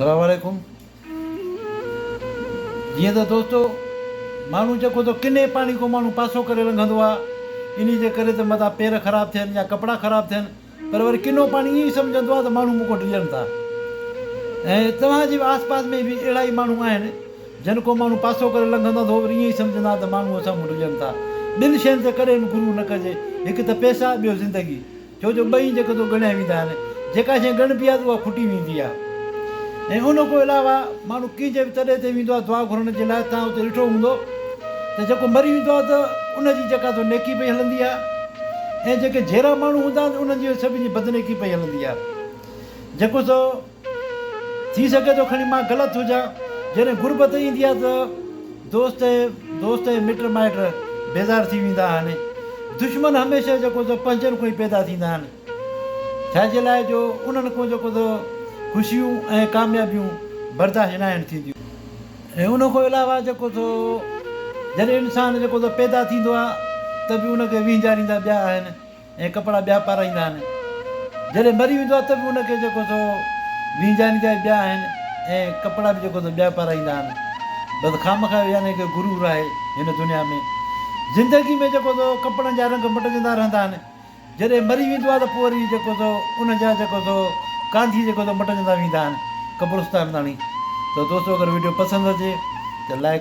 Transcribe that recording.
سلام عليڪم جيئن ته دوستو ماڻهو جيڪو ته ڪني پاڻي کان ماڻهو پاسو ڪري لنگهندو آهي انهي جي ڪري ته متان پير خراب ٿين يا ڪپڙا خراب ٿين پر وري ڪنو پاڻي ائين ئي سمجهندو آهي ته ماڻهو مون کان ڊڄن ٿا ۽ توهان جي آس پاس ۾ به اهڙا ئي ماڻهو آهن جن کان ماڻهو پاسو ڪري لنگهندو آهي ته هو وري ائين ئي سمجهندا آهن ته ماڻهو اسان کان ڊڄن ٿا. ٻن شين تي ڪڏهن به غرور نه ڪجي هڪ ته پئسا ٻيو زندگي. ڇو جو ٻئي جيڪو ٿو ڳڻيا ويندا آهن. جيڪا شيء ڳڻبي آهي ته اها کٽي ويندي آهي. ۽ ان کان علاوه ماڻهو ڪنهن جي به تڏي تي ويندو آهي دعا گهرڻ جي لاء توهان اتي ڏٺو هوندو ته جيڪو مري ويندو آهي ته ان جي جيڪا ٿو نيڪي پئي هلندي آهي ۽ جيڪي جيئرا ماڻهو هوندا آهن انهن جي سڀني جي بدنيڪي پئي هلندي آهي. جيڪو سو ٿي سگهي ٿو کڻي مان غلط هجان جڏهن غربت ايندي آهي ته دوست ۽ دوست ۽ مٽ مائٽ بيزار ٿي ويندا آهن. دشمن هميشه جيڪو سو پنهنجن کان ئي پيدا ٿيندا آهن. ڇا جي لاء جو انهن کان جيڪو سو خوشيون ۽ ڪاميابيون برداشت ناهن ٿينديون. ۽ ان کان علاوه جيڪو سو جڏهن انسان جيڪو سو پيدا ٿيندو آهي ته به ان کي وهنجاريندا ٻيا آهن. ۽ ڪپڙا ٻيا پارائيندا آهن. جڏهن مري ويندو آهي ته به ان کي جيڪو سو وهنجاريندا به ٻيا آهن ۽ ڪپڙا به جيڪو سو ٻيا پارائيندا آهن. بس خامخواه يعني هڪ غرور آهي هن دنيا ۾. زندگي ۾ جيڪو سو ڪپڙن جا رنگ مٽجندا رهندا آهن. جڏهن مري ويندو آهي ته پوء وري جيڪو سو ان جا جيڪو سو ڪانڌي جيڪو سو مٽجندا ويندا آهن قبرستان تاڻي. ته دوستو اگر وڊيو پسند اچي ته لائڪ.